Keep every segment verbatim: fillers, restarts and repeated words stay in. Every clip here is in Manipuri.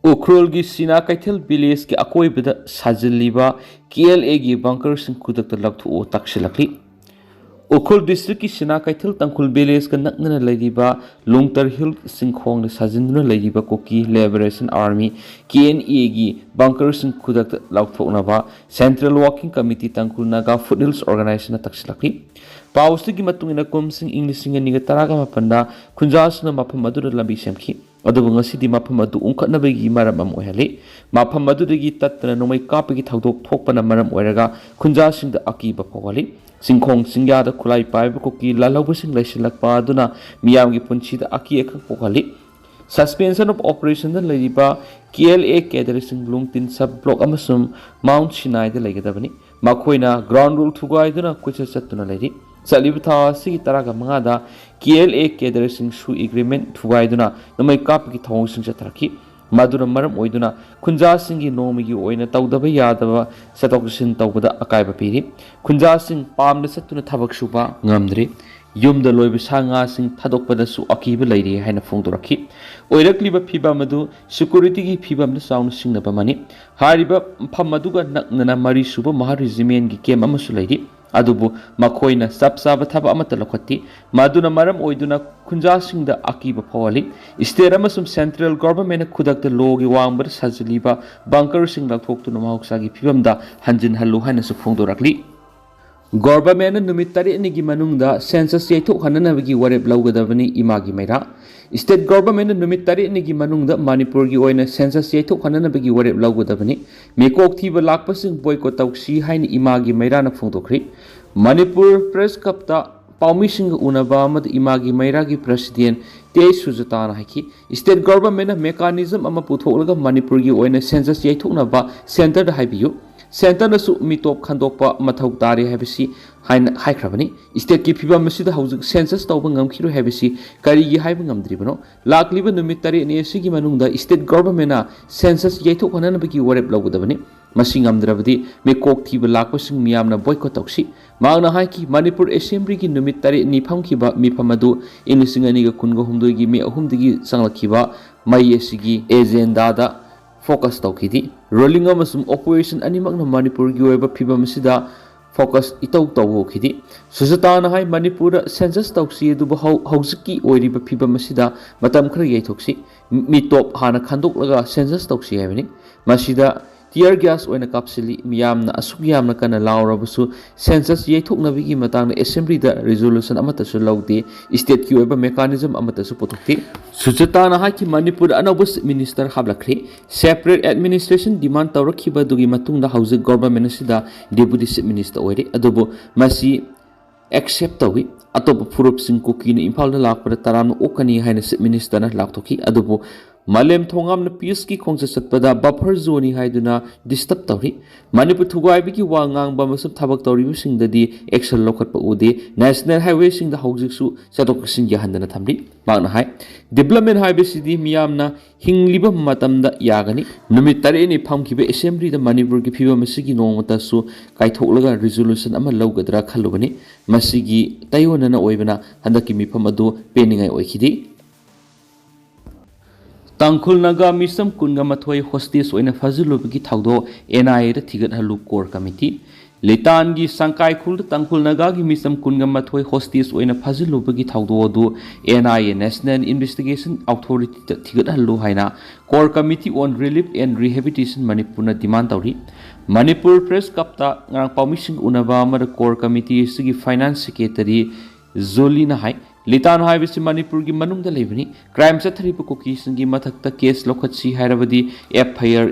ꯎꯈ꯭ꯔꯨꯜꯒꯤ ꯁꯤꯅꯥ ꯀꯩꯊꯦꯜ ꯚꯤꯂꯦꯖꯀꯤ ꯑꯀꯣꯏꯕꯗ ꯁꯥꯖꯤꯜꯂꯤꯕ ꯀꯦ ꯑꯦꯜ ꯑꯦꯒꯤ ꯕꯪꯀꯔꯁꯤꯡ ꯈꯨꯗꯛꯇ ꯂꯧꯊꯣꯛꯑꯣ ꯇꯥꯛꯁꯤꯜꯂꯛꯂꯤ꯫ ꯎꯈ꯭ꯔꯨꯜ ꯗꯤꯁꯇ꯭ꯔꯤꯛꯀꯤ ꯁꯤꯅꯥ ꯀꯩꯊꯦꯜ ꯇꯥꯡꯈꯨꯜ ꯚꯤꯂꯦꯖꯀ ꯅꯛꯅꯅ ꯂꯩꯔꯤꯕ ꯂꯣꯡꯇꯔ ꯍꯤꯜ ꯆꯤꯡꯈꯣꯡꯗ ꯁꯥꯖꯤꯟꯗꯨꯅ ꯂꯩꯔꯤꯕ ꯀꯨꯀꯤ ꯂꯤꯕꯔꯦꯁꯟ ꯑꯥꯔꯃꯤ, ꯀꯦ ꯑꯦꯟ ꯑꯦꯒꯤ ꯕꯪꯀꯔꯁꯤꯡ ꯈꯨꯗꯛꯇ ꯂꯧꯊꯣꯛꯅꯕ ꯁꯦꯟꯇ꯭ꯔꯦꯜ ꯋꯥꯔꯀꯤꯡ ꯀꯃꯤꯇꯤ ꯇꯥꯡꯈꯨꯜ ꯅꯥꯒꯥ ꯐꯨꯠ ꯍꯤꯜꯁ ꯑꯣꯔꯒꯅꯥꯏꯖꯦꯁꯟꯅ ꯇꯥꯛꯁꯤꯜꯂꯛꯂꯤ꯫ ꯄꯥꯎꯁꯤꯒꯤ ꯃꯇꯨꯡ ꯏꯟꯅ, ꯀꯨꯝꯁꯤꯡ ꯏꯪ ꯂꯤꯁꯤꯡ ꯑꯅꯤꯒ ꯇꯔꯥꯒ ꯃꯥꯄꯟꯗ ꯈꯨꯟꯖꯥꯁꯤꯡꯅ ꯃꯐꯝ ꯑꯗꯨꯗ ꯂꯝꯕꯤ ꯁꯦꯝꯈꯤ꯫ ꯑꯗꯨꯕꯨ ꯉꯁꯤꯗꯤ ꯃꯐꯝ ꯑꯗꯨ ꯎꯪꯈꯠꯅꯕꯒꯤ ꯃꯔꯝ ꯑꯃ ꯑꯣꯏꯍꯜꯂꯤ꯫ ꯃꯐꯝ ꯑꯗꯨꯗꯒꯤ ꯇꯠꯇꯅ ꯅꯣꯡꯃꯩ ꯀꯥꯞꯄꯒꯤ ꯊꯧꯗꯣꯛ ꯊꯣꯛꯄꯅ ꯃꯔꯝ ꯑꯣꯏꯔꯒ ꯈꯨꯟꯖꯥꯁꯤꯡꯗ ꯑꯀꯤꯕ ꯐꯥꯎꯍꯜꯂꯤ꯫ ꯆꯤꯡꯈꯣꯡ ꯆꯤꯡꯌꯥꯗ ꯈꯨꯠꯂꯥꯏ ꯄꯥꯏꯕ ꯀꯨꯀꯤ ꯂꯥꯜꯍꯧꯕꯁꯤꯡ ꯂꯩꯁꯤꯜꯂꯛꯄ ꯑꯗꯨꯅ ꯃꯤꯌꯥꯝꯒꯤ ꯄꯨꯟꯁꯤꯗ ꯑꯀꯤ ꯑꯈꯪ ꯄꯣꯛꯍꯜꯂꯤ꯫ Suspension of Operationꯗ ꯂꯩꯔꯤꯕ ꯀꯦ ꯑꯦꯜ ꯑꯦ ꯀꯦꯗꯔꯁꯤꯡ ꯂꯨꯡꯇꯤꯟ ꯁꯕ ꯕ꯭ꯂꯣꯛ ꯑꯃꯁꯨꯡ ꯃꯥꯎꯟꯠ ꯁꯤꯅꯥꯏꯗ ꯂꯩꯒꯗꯕꯅꯤ꯫ ꯃꯈꯣꯏꯅ ꯒ꯭ꯔꯥꯎꯟ ꯔꯨꯜ ꯊꯨꯒꯥꯏꯗꯨꯅ ꯀꯣꯏꯆꯠ ꯆꯠꯇꯨꯅ ꯂꯩꯔꯤ꯫ ꯆꯠꯂꯤꯕ ꯊꯥ ꯑꯁꯤꯒꯤ ꯇꯔꯥꯒ ꯃꯉꯥꯗ ꯀꯦ ꯑꯦꯜ ꯑꯦ ꯀꯦꯗꯔꯁꯤꯡ ꯁꯨ ꯑꯦꯒ꯭ꯔꯤꯃꯦꯟꯠ ꯊꯨꯒꯥꯏꯗꯨꯅ ꯅꯣꯡꯃꯩ ꯀꯥꯞꯄꯒꯤ ꯊꯧꯑꯣꯡꯁꯤꯡ ꯆꯠꯊꯔꯛꯈꯤ꯫ ꯃꯗꯨꯅ ꯃꯔꯝ ꯑꯣꯏꯗꯨꯅ ꯈꯨꯟꯖꯥꯁꯤꯡꯒꯤ ꯅꯣꯡꯃꯒꯤ ꯑꯣꯏꯅ ꯇꯧꯗꯕ ꯌꯥꯗꯕ ꯆꯠꯊꯣꯛ ꯆꯠꯁꯤꯟ ꯇꯧꯕꯗ ꯑꯀꯥꯏꯕ ꯄꯤꯔꯤ꯫ ꯈꯨꯟꯖꯥꯁꯤꯡ ꯄꯥꯝꯅ ꯆꯠꯇꯨꯅ ꯊꯕꯛ ꯁꯨꯕ ꯉꯝꯗ꯭ꯔꯤ꯫ ꯌꯨꯝꯗ ꯂꯣꯏꯕ ꯁꯥ ꯉꯥꯁꯤꯡ ꯊꯥꯗꯣꯛꯄꯗꯁꯨ ꯑꯀꯤꯕ ꯂꯩꯔꯤ ꯍꯥꯏꯅ ꯐꯣꯡꯗꯣꯔꯛꯈꯤ꯫ ꯑꯣꯏꯔꯛꯂꯤꯕ ꯐꯤꯚꯝ ꯑꯗꯨ ꯁꯦꯀ꯭ꯌꯨꯔꯤꯇꯤꯒꯤ ꯐꯤꯚꯝꯗ ꯆꯥꯎꯅ ꯁꯤꯡꯅꯕ ꯑꯃꯅꯤ꯫ ꯍꯥꯏꯔꯤꯕ ꯃꯐꯝ ꯑꯗꯨꯒ ꯅꯛꯅꯅ ꯃꯔꯤ ꯁꯨꯕ ꯃꯍꯥ ꯔꯦꯖꯤꯃꯦꯟꯒꯤ ꯀꯦꯝ ꯑꯃꯁꯨ ꯂꯩꯔꯤ꯫ ꯑꯗꯨꯕꯨ ꯃꯈꯣꯏꯅ ꯆꯞ ꯆꯥꯕ ꯊꯕꯛ ꯑꯃꯠꯇ ꯂꯧꯈꯠꯇꯦ꯫ ꯃꯗꯨꯅ ꯃꯔꯝ ꯑꯣꯏꯗꯨꯅ ꯈꯨꯟꯖꯥꯁꯤꯡꯗ ꯑꯀꯤꯕ ꯐꯥꯎꯍꯜꯂꯤ꯫ ꯁ꯭ꯇꯦꯠ ꯑꯃꯁꯨꯡ ꯁꯦꯟꯇ꯭ꯔꯦꯜ ꯒꯣꯚꯔꯟꯃꯦꯟꯠꯅ ꯈꯨꯗꯛꯇ ꯂꯣꯒꯤ ꯋꯥꯡꯃꯗ ꯁꯥꯖꯤꯜꯂꯤꯕ ꯕꯪꯀꯔꯁꯤꯡ ꯂꯧꯊꯣꯛꯇꯨꯅ ꯃꯍꯧꯁꯥꯒꯤ ꯐꯤꯚꯝꯗ ꯍꯟꯖꯤꯟꯍꯜꯂꯨ ꯍꯥꯏꯅꯁꯨ ꯐꯣꯡꯗꯣꯔꯛꯂꯤ꯫ ꯒꯣꯚꯔꯟꯃꯦꯟꯠꯅ ꯅꯨꯃꯤꯠ ꯇꯔꯦꯠꯅꯤꯒꯤ ꯃꯅꯨꯡꯗ ꯁꯦꯟꯁꯁ ꯌꯩꯊꯣꯛꯍꯟꯅꯅꯕꯒꯤ ꯋꯥꯔꯦꯞ ꯂꯧꯒꯗꯕꯅꯤ, ꯏꯃꯥꯒꯤ ꯃꯩꯔꯥ꯫ ꯁ꯭ꯇꯦꯠ ꯒꯣꯚꯔꯟꯃꯦꯟꯠꯅ ꯅꯨꯃꯤꯠ ꯇꯔꯦꯠꯅꯤꯒꯤ ꯃꯅꯨꯡꯗ ꯃꯅꯤꯄꯨꯔꯒꯤ ꯑꯣꯏꯅ ꯁꯦꯟꯁꯁ ꯌꯩꯊꯣꯛꯍꯟꯅꯅꯕꯒꯤ ꯋꯥꯔꯦꯞ ꯂꯧꯒꯗꯕꯅꯤ꯫ ꯃꯤꯀꯣꯛ ꯊꯤꯕ ꯂꯥꯛꯄꯁꯤꯡ ꯕꯣꯏꯀꯣꯠ ꯇꯧꯁꯤ ꯍꯥꯏꯅ ꯏꯃꯥꯒꯤ ꯃꯩꯔꯥꯅ ꯐꯣꯡꯗꯣꯛꯈ꯭ꯔꯤ꯫ ꯃꯅꯤꯄꯨꯔ ꯄ꯭ꯔꯦꯁ ꯀ꯭ꯂꯕꯇ ꯄꯥꯎꯃꯤꯁꯤꯡꯒ ꯎꯅꯕ ꯑꯃꯗ ꯏꯃꯥꯒꯤ ꯃꯩꯔꯥꯒꯤ ꯄ꯭ꯔꯦꯁꯤꯗꯦꯟꯠ ꯇꯦ ꯁꯨꯖꯇꯥꯅ ꯍꯥꯏꯈꯤ, ꯁ꯭ꯇꯦꯠ ꯒꯣꯚꯔꯟꯃꯦꯟꯠꯅ ꯃꯦꯀꯥꯅꯤꯖꯝ ꯑꯃ ꯄꯨꯊꯣꯛꯂꯒ ꯃꯅꯤꯄꯨꯔꯒꯤ ꯑꯣꯏꯅ ꯁꯦꯟꯁꯁ ꯌꯩꯊꯣꯛꯅꯕ ꯁꯦꯟꯇꯔꯗ ꯍꯥꯏꯕꯤꯌꯨ꯫ ꯁꯦꯟꯇꯔꯅꯁꯨ ꯃꯤꯇꯣꯞ ꯈꯟꯗꯣꯛꯄ ꯃꯊꯧ ꯇꯥꯔꯤ ꯍꯥꯏꯕꯁꯤ ꯍꯥꯏꯅ ꯍꯥꯏꯈ꯭ꯔꯕꯅꯤ꯫ ꯁ꯭ꯇꯦꯠꯀꯤ ꯐꯤꯚꯝ ꯑꯁꯤꯗ ꯍꯧꯖꯤꯛ ꯁꯦꯟꯁꯁ ꯇꯧꯕ ꯉꯝꯈꯤꯔꯣꯏ ꯍꯥꯏꯕꯁꯤ ꯀꯔꯤꯒꯤ ꯍꯥꯏꯕ ꯉꯝꯗ꯭ꯔꯤꯕꯅꯣ? ꯂꯥꯛꯂꯤꯕ ꯅꯨꯃꯤꯠ ꯇꯔꯦꯠꯅꯤ ꯑꯁꯤꯒꯤ ꯃꯅꯨꯡꯗ ꯁ꯭ꯇꯦꯠ ꯒꯣꯚꯔꯟꯃꯦꯟꯠꯅ ꯁꯦꯟꯁꯁ ꯌꯩꯊꯣꯛꯍꯟꯅꯕꯒꯤ ꯋꯥꯔꯦꯞ ꯂꯧꯒꯗꯕꯅꯤ꯫ ꯃꯁꯤ ꯉꯝꯗ꯭ꯔꯕꯗꯤ ꯃꯤꯀꯣꯛ ꯊꯤꯕ ꯂꯥꯛꯄꯁꯤꯡ ꯃꯤꯌꯥꯝꯅ boycott ꯇꯧꯁꯤ꯫ ꯃꯍꯥꯛꯅ ꯍꯥꯏꯈꯤ, ꯃꯅꯤꯄꯨꯔ ꯑꯦꯁꯦꯝꯕ꯭ꯂꯤꯒꯤ ꯅꯨꯃꯤꯠ ꯇꯔꯦꯠꯅꯤ ꯐꯝꯈꯤꯕ ꯃꯤꯐꯝ ꯑꯗꯨ ꯏꯪ ꯂꯤꯁꯤꯡ ꯑꯅꯤꯒ ꯀꯨꯟꯒ ꯍꯨꯝꯗꯣꯏꯒꯤ ꯃꯦ ꯑꯍꯨꯝꯗꯒꯤ ꯆꯪꯂꯛꯈꯤꯕ ꯃꯩ ꯑꯁꯤꯒꯤ ꯑꯦꯖꯦꯟꯗꯥꯗ focus ꯇꯧꯈꯤꯗꯦ꯫ Ruling ꯑꯃꯁꯨꯡ opposition ꯑꯅꯤꯃꯛꯅ ꯃꯅꯤꯄꯨꯔꯒꯤ ꯑꯣꯏꯕ ꯐꯤꯕꯝ ꯑꯁꯤꯗ focus ꯏꯇꯧ ꯇꯧꯈꯤꯗꯦ꯫ ꯁꯨꯖꯇꯥꯅ ꯍꯥꯏ, ꯃꯅꯤꯄꯨꯔꯗ census ꯇꯧꯁꯤ, ꯑꯗꯨꯕꯨ ꯍꯧ-, ꯍꯧꯖꯤꯛꯀꯤ ꯑꯣꯏꯔꯤꯕ ꯐꯤꯕꯝ ꯑꯁꯤꯗ ꯃꯇꯝ ꯈꯔ ꯌꯩꯊꯣꯛꯁꯤ, ꯃꯤꯇꯣꯞ ꯍꯥꯟꯅ ꯈꯟꯗꯣꯛꯂꯒ census ꯇꯧꯁꯤ ꯍꯥꯏꯕꯅꯤ꯫ ꯃꯁꯤꯗ tear gas ꯑꯣꯏꯅ ꯀꯥꯞꯁꯤꯜꯂꯤ꯫ ꯃꯤꯌꯥꯝꯅ ꯑꯁꯨꯛ ꯌꯥꯝꯅ ꯀꯟꯅ ꯂꯥꯎꯔꯕꯁꯨ census ꯌꯩꯊꯣꯛꯅꯕꯒꯤ ꯃꯇꯥꯡꯗ assemblyꯗ resolution ꯑꯃꯠꯇꯁꯨ ꯂꯧꯗꯦ, stateꯀꯤ ꯑꯣꯏꯕ mechanism ꯑꯃꯠꯇꯁꯨ ꯄꯨꯊꯣꯛꯇꯦ꯫ ꯁꯨꯖꯇꯥꯅ ꯍꯥꯏꯈꯤ, ꯃꯅꯤꯄꯨꯔꯗ ꯑꯅꯧꯕ chief minister ꯍꯥꯞꯂꯛꯈ꯭ꯔꯦ꯫ Separate administration demand ꯇꯧꯔꯛꯈꯤꯕ ꯑꯗꯨꯒꯤ ꯃꯇꯨꯡꯗ ꯍꯧꯖꯤꯛ government ꯑꯁꯤꯗ deputy chief minister ꯑꯣꯏꯔꯦ꯫ ꯑꯗꯨꯕꯨ ꯃꯁꯤ accept ꯇꯧꯏ꯫ ꯑꯇꯣꯞꯄ ꯐꯨꯔꯨꯞꯁꯤꯡ ꯀꯨꯀꯤꯅ ꯏꯝꯐꯥꯜꯗ ꯂꯥꯛꯄꯗ ꯇꯔꯥꯝꯅ ꯑꯣꯛꯀꯅꯤ ꯍꯥꯏꯅ chief ministerꯅ ꯂꯥꯎꯊꯣꯛꯈꯤ꯫ ꯑꯗꯨꯕꯨ ꯃꯥꯂꯦꯝ ꯊꯣꯉꯥꯝꯅ peaceꯀꯤ ꯈꯣꯡꯆꯠ ꯆꯠꯄꯗ buffer zoneꯅꯤ ꯍꯥꯏꯗꯨꯅ disturb ꯇꯧꯔꯤ꯫ ꯃꯅꯤꯄꯨꯔ ꯊꯨꯒꯥꯏꯕꯒꯤ ꯋꯥ ꯉꯥꯡꯕ ꯑꯃꯁꯨꯡ ꯊꯕꯛ ꯇꯧꯔꯤꯕꯁꯤꯡꯗꯗꯤ action ꯂꯧꯈꯠꯄ ꯎꯗꯦ꯫ National highwayꯁꯤꯡꯗ ꯍꯧꯖꯤꯛꯁꯨ ꯆꯠꯊꯣꯛ ꯆꯠꯁꯤꯟ ꯌꯥꯍꯟꯗꯅ ꯊꯝꯂꯤ꯫ ꯃꯍꯥꯛꯅ ꯍꯥꯏ, development ꯍꯥꯏꯕꯁꯤꯗꯤ ꯃꯤꯌꯥꯝꯅ ꯍꯤꯡꯂꯤꯕ ꯃꯇꯝꯗ ꯌꯥꯒꯅꯤ꯫ ꯅꯨꯃꯤꯠ ꯇꯔꯦꯠꯅꯤ ꯐꯝꯈꯤꯕ assemblyꯗ ꯃꯅꯤꯄꯨꯔꯒꯤ ꯐꯤꯕꯝ ꯑꯁꯤꯒꯤ ꯅꯣꯡꯃꯇꯁꯨ ꯀꯥꯏꯊꯣꯛꯂꯒ resolution ꯑꯃ ꯂꯧꯒꯗ꯭ꯔꯥ ꯈꯜꯂꯨꯕꯅꯤ꯫ ꯃꯁꯤꯒꯤ ꯇꯥꯏꯑꯣꯟꯅꯅ ꯑꯣꯏꯕꯅ ꯍꯟꯗꯛꯀꯤ ꯃꯤꯐꯝ ꯑꯗꯨ ꯄꯦꯟꯅꯤꯡꯉꯥꯏ ꯑꯣꯏꯈꯤꯗꯦ꯫ ꯇꯥꯡꯈꯨꯜ ꯅꯥꯒꯥ ꯃꯤꯆꯝ ꯀꯨꯟꯒ ꯃꯥꯊꯣꯏ hostage ꯑꯣꯏꯅ ꯐꯥꯖꯤꯜꯂꯨꯕꯒꯤ ꯊꯧꯗꯣꯛ NIAꯗ ꯊꯤꯒꯠꯍꯜꯂꯨ core committee꯫ ꯂꯤꯇꯥꯟꯒꯤ ꯁꯪꯀꯥꯏꯈꯨꯜꯗ ꯇꯥꯡꯈꯨꯜ ꯅꯥꯒꯥꯒꯤ ꯃꯤꯆꯝ ꯀꯨꯟꯒ ꯃꯥꯊꯣꯏ hostage ꯑꯣꯏꯅ ꯐꯥꯖꯤꯜꯂꯨꯕꯒꯤ ꯊꯧꯗꯣꯛ ꯑꯗꯨ NIA, National Investigation Authorityꯗ ꯊꯤꯒꯠꯍꯜꯂꯨ ꯍꯥꯏꯅ Core Committee on Relief and Rehabilitation ꯃꯅꯤꯄꯨꯔꯅ demand ꯇꯧꯔꯤ꯫ ꯃꯅꯤꯄꯨꯔ Press Clubꯇ ꯉꯔꯥꯡ ꯄꯥꯎꯃꯤꯁꯤꯡ ꯎꯅꯕ ꯑꯃꯗ core committee ꯑꯁꯤꯒꯤ finance secretary ꯖꯣꯂꯤꯅ ꯍꯥꯏ, ꯂꯤꯇꯥꯟ ꯍꯥꯏꯕꯁꯤ ꯃꯅꯤꯄꯨꯔꯒꯤ ꯃꯅꯨꯡꯗ ꯂꯩꯕꯅꯤ꯫ Crime ꯆꯠꯊꯔꯤꯕ ꯀꯨꯀꯤꯁꯤꯡꯒꯤ ꯃꯊꯛꯇ case ꯂꯧꯈꯠꯁꯤ ꯍꯥꯏꯔꯕꯗꯤ FIR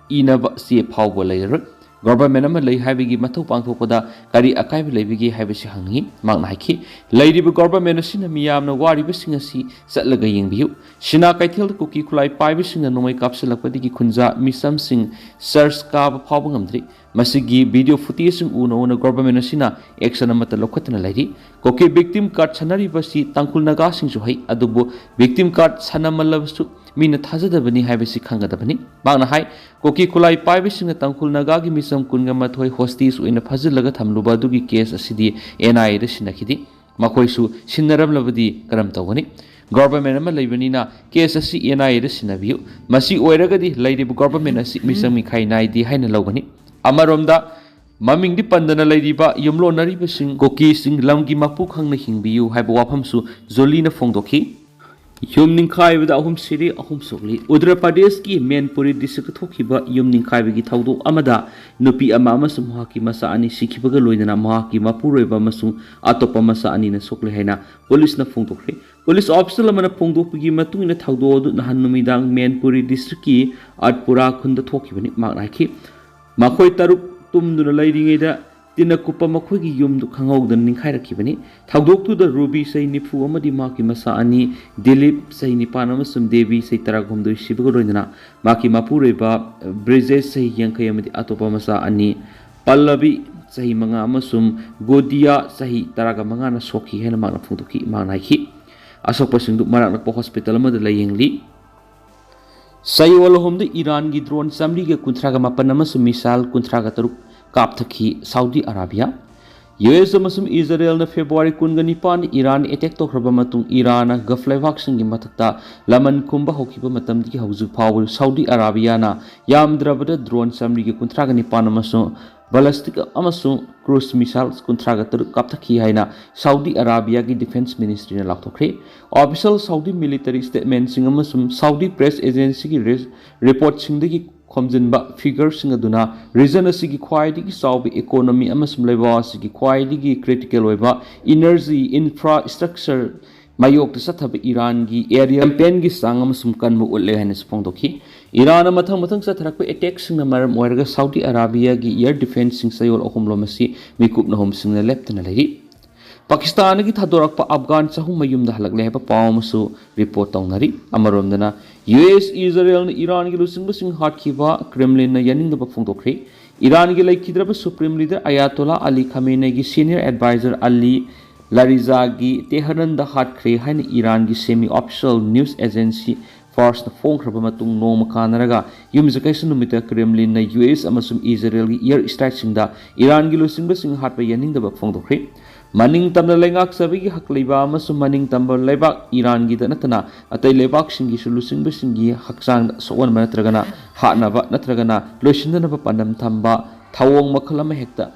ꯏꯅꯕ ꯆꯦ ꯐꯥꯎꯕ ꯂꯩꯔꯔꯣꯏ꯫ Government ꯑꯃ ꯂꯩ ꯍꯥꯏꯕꯒꯤ ꯃꯊꯧ ꯄꯥꯡꯊꯣꯛꯄꯗ ꯀꯔꯤ ꯑꯀꯥꯏꯕ ꯂꯩꯕꯒꯦ ꯍꯥꯏꯕꯁꯤ ꯍꯪꯅꯤꯡꯏ꯫ ꯃꯍꯥꯛꯅ ꯍꯥꯏꯈꯤ, ꯂꯩꯔꯤꯕ government ꯑꯁꯤꯅ ꯃꯤꯌꯥꯝꯅ ꯋꯥꯔꯤꯕꯁꯤꯡ ꯑꯁꯤ ꯆꯠꯂꯒ ꯌꯦꯡꯕꯤꯌꯨ꯫ ꯁꯤꯅꯥ ꯀꯩꯊꯦꯜꯗ ꯀꯨꯀꯤ ꯈꯨꯠꯂꯥꯏ ꯄꯥꯏꯕꯁꯤꯡꯅ ꯅꯣꯡꯃꯩ ꯀꯥꯞꯁꯤꯜꯂꯛꯄꯗꯒꯤ ꯈꯨꯟꯖꯥ ꯃꯤꯆꯝꯁꯤꯡ church ꯀꯥꯕ ꯐꯥꯎꯕ ꯉꯝꯗ꯭ꯔꯤ꯫ ꯃꯁꯤꯒꯤ video footageꯁꯤꯡ ꯎꯅ ꯎꯅ government ꯑꯁꯤꯅ action ꯑꯃꯠꯇ ꯂꯧꯈꯠꯇꯅ ꯂꯩꯔꯤ꯫ ꯀꯨꯀꯤ victim card ꯁꯥꯟꯅꯔꯤꯕꯁꯤ ꯇꯥꯡꯈꯨꯜ ꯅꯥꯒꯥꯁꯤꯡꯁꯨ ꯍꯩ, ꯑꯗꯨꯕꯨ victim card ꯁꯥꯟꯅꯃꯜꯂꯕꯁꯨ ꯃꯤꯅ ꯊꯥꯖꯗꯕꯅꯤ ꯍꯥꯏꯕꯁꯤ ꯈꯪꯒꯗꯕꯅꯤ꯫ ꯃꯍꯥꯛꯅ ꯍꯥꯏ, ꯀꯨꯀꯤ ꯈꯨꯠꯂꯥꯏ ꯄꯥꯏꯕꯁꯤꯡꯅ ꯇꯥꯡꯈꯨꯜ ꯅꯥꯒꯥꯒꯤ ꯃꯤꯆꯝ ꯀꯨꯟꯒ ꯃꯥꯊꯣꯏ ꯍꯣꯁꯇꯦꯖ ꯑꯣꯏꯅ ꯐꯥꯖꯤꯜꯂꯒ ꯊꯝꯂꯨꯕ ꯑꯗꯨꯒꯤ ꯀꯦꯁ ꯑꯁꯤꯗꯤ ꯑꯦꯟ ꯑꯥꯏ ꯑꯦꯗ ꯁꯤꯟꯅꯈꯤꯗꯦ꯫ ꯃꯈꯣꯏꯁꯨ ꯁꯤꯟꯅꯔꯝꯂꯕꯗꯤ ꯀꯔꯝ ꯇꯧꯒꯅꯤ? ꯒꯣꯚꯔꯟꯃꯦꯟ ꯑꯃ ꯂꯩꯕꯅꯤꯅ ꯀꯦꯁ ꯑꯁꯤ ꯑꯦꯟ ꯑꯥꯏ ꯑꯦꯗ ꯁꯤꯟꯅꯕꯤꯌꯨ꯫ ꯃꯁꯤ ꯑꯣꯏꯔꯒꯗꯤ ꯂꯩꯔꯤꯕ ꯒꯣꯚꯔꯟꯃꯦꯟ ꯑꯁꯤ ꯃꯤꯆꯪ ꯃꯤꯈꯥꯏ ꯅꯥꯏꯗꯦ ꯍꯥꯏꯅ ꯂꯧꯒꯅꯤ꯫ ꯑꯃꯔꯣꯝꯗ, ꯃꯃꯤꯡꯗꯤ ꯄꯟꯗꯅ ꯂꯩꯔꯤꯕ ꯌꯨꯝꯂꯣꯟꯅꯔꯤꯕꯁꯤꯡ ꯀꯨꯀꯤꯁꯤꯡ ꯂꯝꯒꯤ ꯃꯄꯨ ꯈꯪꯅ ꯍꯤꯡꯕꯤꯌꯨ ꯍꯥꯏꯕ ꯋꯥꯐꯝꯁꯨ ꯖꯣꯂꯤꯅ ꯐꯣꯡꯗꯣꯛꯈꯤ꯫ ꯌꯨꯝ ꯅꯤꯡꯈꯥꯏꯕꯗ ꯑꯍꯨꯝ ꯁꯤꯔꯦ, ꯑꯍꯨꯝ ꯁꯣꯛꯂꯤ꯫ ꯎꯠꯇꯔ ꯄ꯭ꯔꯗꯦꯁꯀꯤ ꯃꯦꯟꯄꯨꯔꯤ ꯗꯤꯁꯇ꯭ꯔꯤꯛꯇ ꯊꯣꯛꯈꯤꯕ ꯌꯨꯝ ꯅꯤꯡꯈꯥꯏꯕꯒꯤ ꯊꯧꯗꯣꯛ ꯑꯃꯗ ꯅꯨꯄꯤ ꯑꯃ ꯑꯃꯁꯨꯡ ꯃꯍꯥꯛꯀꯤ ꯃꯆꯥ ꯑꯅꯤ ꯁꯤꯈꯤꯕꯒ ꯂꯣꯏꯅꯅ ꯃꯍꯥꯛꯀꯤ ꯃꯄꯨꯔꯣꯏꯕ ꯑꯃꯁꯨꯡ ꯑꯇꯣꯞꯄ ꯃꯆꯥ ꯑꯅꯤꯅ ꯁꯣꯛꯂꯦ ꯍꯥꯏꯅ ꯄꯨꯂꯤꯁꯅ ꯐꯣꯡꯗꯣꯛꯈ꯭ꯔꯦ꯫ ꯄꯨꯂꯤꯁ ꯑꯣꯐꯤꯁꯤꯌꯦꯜ ꯑꯃꯅ ꯐꯣꯡꯗꯣꯛꯄꯒꯤ ꯃꯇꯨꯡ ꯏꯟꯅ, ꯊꯧꯗꯣꯛ ꯑꯗꯨ ꯅꯍꯥꯟ ꯅꯨꯃꯤꯗꯥꯡ ꯃꯦꯟꯄꯨꯔꯤ ꯗꯤꯁꯇ꯭ꯔꯤꯛꯀꯤ ꯑꯠꯄꯨꯔꯥ ꯈꯨꯟꯗ ꯊꯣꯛꯈꯤꯕꯅꯤ꯫ ꯃꯍꯥꯛꯅ ꯍꯥꯏꯈꯤ, ꯃꯈꯣꯏ ꯇꯔꯨꯛ ꯇꯨꯝꯗꯨꯅ ꯂꯩꯔꯤꯉꯩꯗ ꯇꯤꯟꯅ ꯀꯨꯞꯄ ꯃꯈꯣꯏꯒꯤ ꯌꯨꯝꯗꯨ ꯈꯪꯍꯧꯗꯅ ꯅꯤꯡꯈꯥꯏꯔꯛꯈꯤꯕꯅꯤ꯫ ꯊꯧꯗꯣꯛꯇꯨꯗ ꯔꯨꯕꯤ, ꯆꯍꯤ ꯅꯤꯐꯨ, ꯑꯃꯗꯤ ꯃꯍꯥꯛꯀꯤ ꯃꯆꯥ ꯑꯅꯤ, ꯗꯤꯂꯤꯞ, ꯆꯍꯤ ꯅꯤꯄꯥꯟ, ꯑꯃꯁꯨꯡ ꯗꯦꯕꯤ, ꯆꯍꯤ ꯇꯔꯥꯍꯨꯝꯗꯣꯏ, ꯁꯤꯕꯒ ꯂꯣꯏꯅꯅ ꯃꯍꯥꯛꯀꯤ ꯃꯄꯨꯔꯣꯏꯕ ꯕ꯭ꯔꯤꯖꯦꯁ, ꯆꯍꯤ ꯌꯥꯡꯈꯩ, ꯑꯃꯗꯤ ꯑꯇꯣꯞꯄ ꯃꯆꯥ ꯑꯅꯤ, ꯄꯜꯂꯕꯤ, ꯆꯍꯤ ꯃꯉꯥ, ꯑꯃꯁꯨꯡ ꯒꯣꯗꯤꯌꯥ, ꯆꯍꯤ ꯇꯔꯥꯒ ꯃꯉꯥꯅ ꯁꯣꯛꯈꯤ ꯍꯥꯏꯅ ꯃꯍꯥꯛꯅ ꯐꯣꯡꯗꯣꯛꯈꯤ꯫ ꯃꯍꯥꯛꯅ ꯍꯥꯏꯈꯤ, ꯑꯁꯣꯛꯄꯁꯤꯡꯗꯨ ꯃꯅꯥꯛ ꯅꯛꯄ ꯍꯣꯁꯄꯤꯇꯥꯜ ꯑꯃꯗ ꯂꯥꯌꯦꯡꯂꯤ꯫ ꯆꯌꯣꯜ ꯑꯍꯨꯝꯗ ꯏꯔꯥꯟꯒꯤ ꯗ꯭ꯔꯣꯟ ꯆꯥꯃꯔꯤꯒ ꯀꯨꯟꯊ꯭ꯔꯥꯒ ꯃꯥꯄꯟ ꯑꯃꯁꯨꯡ ꯃꯤꯁꯥꯏꯜ ꯀꯨꯟꯊ꯭ꯔꯥꯒ ꯇꯔꯨꯛ ꯀꯥꯞꯊꯈꯤ ꯁꯥꯎꯗꯤ ꯑꯔꯥꯕꯤꯌꯥ꯫ ꯌꯨ ꯑꯦꯁ ꯑꯃꯁꯨꯡ ꯏꯖꯔꯦꯜꯅ ꯐꯦꯕ꯭ꯔꯨꯋꯥꯔꯤ ꯀꯨꯟꯒ ꯅꯤꯄꯥꯟꯗ ꯏꯔꯥꯟ ꯑꯦꯇꯦꯛ ꯇꯧꯈ꯭ꯔꯕ ꯃꯇꯨꯡ, ꯏꯔꯥꯟꯅ ꯒꯜꯐ ꯂꯩꯕꯥꯛꯁꯤꯡꯒꯤ ꯃꯊꯛꯇ ꯂꯃꯟ ꯈꯨꯝꯕ ꯍꯧꯈꯤꯕ ꯃꯇꯝꯗꯒꯤ ꯍꯧꯖꯤꯛ ꯐꯥꯎꯕ ꯁꯥꯎꯗꯤ ꯑꯔꯥꯕꯤꯌꯥꯅ ꯌꯥꯝꯗ꯭ꯔꯕꯗ ꯗ꯭ꯔꯣꯟ ꯆꯥꯃꯔꯤꯒ ꯀꯨꯟꯊ꯭ꯔꯥꯒ ꯅꯤꯄꯥꯟ ꯑꯃꯁꯨꯡ ꯕꯦꯂꯤꯁꯇꯤꯛ ꯑꯃꯁꯨꯡ ꯀ꯭ꯔꯨꯖ ꯃꯤꯁꯥꯏꯜ ꯀꯨꯟꯊ꯭ꯔꯥꯒ ꯇꯔꯨꯛ ꯀꯥꯞꯊꯈꯤ ꯍꯥꯏꯅ ꯁꯥꯎꯗꯤ ꯑꯔꯥꯕꯤꯌꯥꯒꯤ ꯗꯤꯐꯦꯟꯁ ꯃꯤꯅꯤꯁꯇ꯭ꯔꯤꯅ ꯂꯥꯎꯊꯣꯛꯈ꯭ꯔꯦ꯫ ꯑꯣꯐꯤꯁꯤꯌꯦꯜ ꯁꯥꯎꯗꯤ ꯃꯤꯂꯤꯇꯔꯤ ꯁ꯭ꯇꯦꯠꯃꯦꯟꯠꯁꯤꯡ ꯑꯃꯁꯨꯡ ꯁꯥꯎꯗꯤ ꯄ꯭ꯔꯦꯁ ꯑꯦꯖꯦꯟꯁꯤꯒꯤ ꯔꯤ-, ꯔꯤꯄꯣꯔꯠꯁꯤꯡꯗꯒꯤ ꯈꯣꯝꯖꯤꯟꯕ ꯐꯤꯒꯔꯁꯤꯡ ꯑꯗꯨꯅ ꯔꯤꯖꯟ ꯑꯁꯤꯒꯤ ꯈ꯭ꯋꯥꯏꯗꯒꯤ ꯆꯥꯎꯕ ꯏꯀꯣꯅꯣꯃꯤ ꯑꯃꯁꯨꯡ ꯂꯩꯕꯥꯛ ꯑꯁꯤꯒꯤ ꯈ꯭ꯋꯥꯏꯗꯒꯤ ꯀ꯭ꯔꯤꯇꯤꯀꯦꯜ ꯑꯣꯏꯕ ꯏꯅꯔꯖꯤ ꯏꯟꯐ꯭ꯔꯥꯁ꯭ꯇ꯭ꯔꯛꯆꯔ ꯃꯥꯌꯣꯛꯇ ꯆꯠꯊꯕ ꯏꯔꯥꯟꯒꯤ ꯑꯦꯔꯤꯌꯦꯜ ꯄꯦꯟꯒꯤ ꯆꯥꯡ ꯑꯃꯁꯨꯡ ꯀꯟꯕ ꯎꯠꯂꯦ ꯍꯥꯏꯅꯁꯨ ꯐꯣꯡꯗꯣꯛꯈꯤ꯫ ꯏꯔꯥꯟꯅ ꯃꯊꯪ ꯃꯊꯪ ꯆꯠꯊꯔꯛꯄ ꯑꯦꯇꯦꯛꯁꯤꯡꯅ ꯃꯔꯝ ꯑꯣꯏꯔꯒ ꯁꯥꯎꯗꯤ ꯑꯔꯥꯕꯤꯌꯥꯒꯤ ꯑꯦꯌꯔ ꯗꯤꯐꯦꯟꯁꯁꯤꯡ ꯆꯌꯣꯜ ꯑꯍꯨꯝ ꯂꯣꯝ ꯑꯁꯤ ꯃꯤꯀꯨꯞ ꯅꯍꯨꯝꯁꯤꯡꯅ ꯂꯦꯞꯇꯅ ꯂꯩꯔꯤ꯫ ꯄꯥꯀꯤꯁꯇꯥꯟꯗꯒꯤ ꯊꯥꯗꯣꯔꯛꯄ ꯑꯐꯒꯥꯟ ꯆꯍꯨꯝ ꯃꯌꯨꯝꯗ ꯍꯜꯂꯛꯂꯦ ꯍꯥꯏꯕ ꯄꯥꯎ ꯑꯃꯁꯨ ꯔꯤꯄꯣꯔꯠ ꯇꯧꯅꯔꯤ꯫ ꯑꯃꯔꯣꯝꯗꯅ, ꯌꯨ ꯑꯦꯁ ꯏꯖꯔꯦꯜꯅ ꯏꯔꯥꯟꯒꯤ ꯂꯨꯆꯤꯡꯕꯁꯤꯡ ꯍꯥꯠꯈꯤꯕ ꯀ꯭ꯔꯦꯝꯂꯤꯟꯅ ꯌꯥꯅꯤꯡꯗꯕ ꯐꯣꯡꯗꯣꯛꯈ꯭ꯔꯦ꯫ ꯏꯔꯥꯟꯒꯤ ꯂꯩꯈꯤꯗ꯭ꯔꯕ ꯁꯨꯄ꯭ꯔꯤꯝ ꯂꯤꯗꯔ ꯑꯌꯥꯇꯣꯂꯥ ꯑꯂꯤ ꯈꯥꯃꯦꯅꯦꯒꯤ ꯁꯤꯅꯤꯌꯔ ꯑꯦꯗꯚꯥꯏꯖꯔ ꯑꯂꯤ ꯂꯥꯔꯤꯖꯥꯒꯤ ꯇꯦꯍꯔꯥꯟꯗ ꯍꯥꯠꯈ꯭ꯔꯦ ꯍꯥꯏꯅ ꯏꯔꯥꯟꯒꯤ ꯁꯦꯃꯤ ꯑꯣꯐꯤꯁꯤꯌꯦꯜ ꯅ꯭ꯌꯨꯁ ꯑꯦꯖꯦꯟꯁꯤ ꯐꯥꯔꯁꯅ ꯐꯣꯡꯈ꯭ꯔꯕ ꯃꯇꯨꯡ ꯅꯣꯡꯃ ꯀꯥꯟꯅꯔꯒ ꯌꯨꯝꯁꯀꯩꯁ ꯅꯨꯃꯤꯠꯇ ꯀ꯭ꯔꯦꯝꯂꯤꯟꯅ ꯌꯨ ꯑꯦꯁ ꯑꯃꯁꯨꯡ ꯏꯖꯔꯦꯜꯒꯤ ꯏꯌꯔ ꯏꯁꯇ꯭ꯔꯥꯏꯛꯁꯤꯡꯗ ꯏꯔꯥꯟꯒꯤ ꯂꯨꯆꯤꯡꯕꯁꯤꯡ ꯍꯥꯠꯄ ꯌꯥꯅꯤꯡꯗꯕ ꯐꯣꯡꯗꯣꯛꯈ꯭ꯔꯤ꯫ ꯃꯅꯤꯡ ꯇꯝꯅ ꯂꯩꯉꯥꯛꯆꯕꯒꯤ ꯍꯛ ꯂꯩꯕ ꯑꯃꯁꯨꯡ ꯃꯅꯤꯡ ꯇꯝꯕ ꯂꯩꯕꯥꯛ ꯏꯔꯥꯟꯒꯤꯗ ꯅꯠꯇꯅ ꯑꯇꯩ ꯂꯩꯕꯥꯛꯁꯤꯡꯒꯤꯁꯨ ꯂꯨꯆꯤꯡꯕꯁꯤꯡꯒꯤ ꯍꯛꯆꯥꯡꯗ ꯁꯣꯛꯍꯟꯕ ꯅꯠꯇ꯭ꯔꯒꯅ ꯍꯥꯠꯅꯕ ꯅꯠꯇ꯭ꯔꯒꯅ ꯂꯣꯏꯁꯤꯟꯅꯅꯕ ꯄꯥꯟꯗꯝ ꯊꯝꯕ ꯊꯧꯑꯣꯡ ꯃꯈꯜ ꯑꯃ ꯍꯦꯛꯇ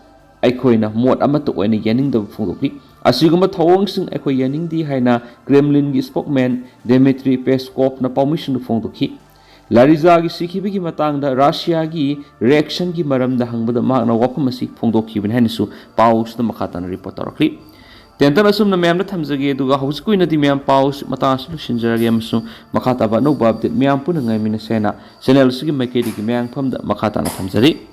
ꯑꯩꯈꯣꯏꯅ ꯃꯣꯠ ꯑꯃꯠꯇ ꯑꯣꯏꯅ ꯌꯥꯅꯤꯡꯗꯕ ꯐꯣꯡꯗꯣꯛꯂꯤ꯫ ꯑꯁꯤꯒꯨꯝꯕ ꯊꯧꯑꯣꯡꯁꯤꯡ ꯑꯩꯈꯣꯏ ꯌꯥꯅꯤꯡꯗꯦ ꯍꯥꯏꯅ ꯀ꯭ꯔꯦꯝꯂꯤꯟꯒꯤ ꯁ꯭ꯄꯣꯛꯃꯦꯟ ꯗꯦꯃꯤꯇ꯭ꯔꯤ ꯄꯦꯁꯀꯣꯞꯅ ꯄꯥꯎꯃꯤꯁꯤꯡꯗ ꯐꯣꯡꯗꯣꯛꯈꯤ꯫ ꯂꯥꯔꯤꯖꯥꯒꯤ ꯁꯤꯈꯤꯕꯒꯤ ꯃꯇꯥꯡꯗ ꯔꯥꯁꯤꯌꯥꯒꯤ ꯔꯤꯌꯦꯛꯁꯟꯒꯤ ꯃꯔꯝꯗ ꯍꯪꯕꯗ ꯃꯍꯥꯛꯅ ꯋꯥꯐꯝ ꯑꯁꯤ ꯐꯣꯡꯗꯣꯛꯈꯤꯕꯅꯤ ꯍꯥꯏꯅꯁꯨ ꯄꯥꯎꯁꯤꯗ ꯃꯈꯥ ꯇꯥꯅ ꯔꯤꯄꯣꯔꯠ ꯇꯧꯔꯛꯂꯤ꯫ ꯇꯦꯟꯇꯟ ꯑꯁꯨꯝꯅ ꯃꯌꯥꯝꯗ ꯊꯝꯖꯒꯦ, ꯑꯗꯨꯒ ꯍꯧꯖꯤꯛꯀꯤ ꯑꯣꯏꯅꯗꯤ ꯃꯌꯥꯝ ꯄꯥꯎꯁꯤ ꯃꯇꯥꯡ ꯑꯁꯤ ꯂꯣꯏꯁꯤꯟꯖꯔꯒꯦ ꯑꯃꯁꯨꯡ ꯃꯈꯥ ꯇꯥꯕ ꯑꯅꯧꯕ ꯑꯞꯗꯦꯠ ꯃꯌꯥꯝ ꯄꯨꯟꯅ ꯉꯥꯏꯃꯤꯟꯅꯁꯦ ꯍꯥꯏꯅ ꯆꯦꯅꯦꯜ ꯑꯁꯤꯒꯤ ꯃꯥꯏꯀꯩꯗꯒꯤ ꯃꯌꯥꯝ ꯃꯐꯝꯗ ꯃꯈꯥ ꯇꯥꯅ ꯊꯝꯖꯔꯤ꯫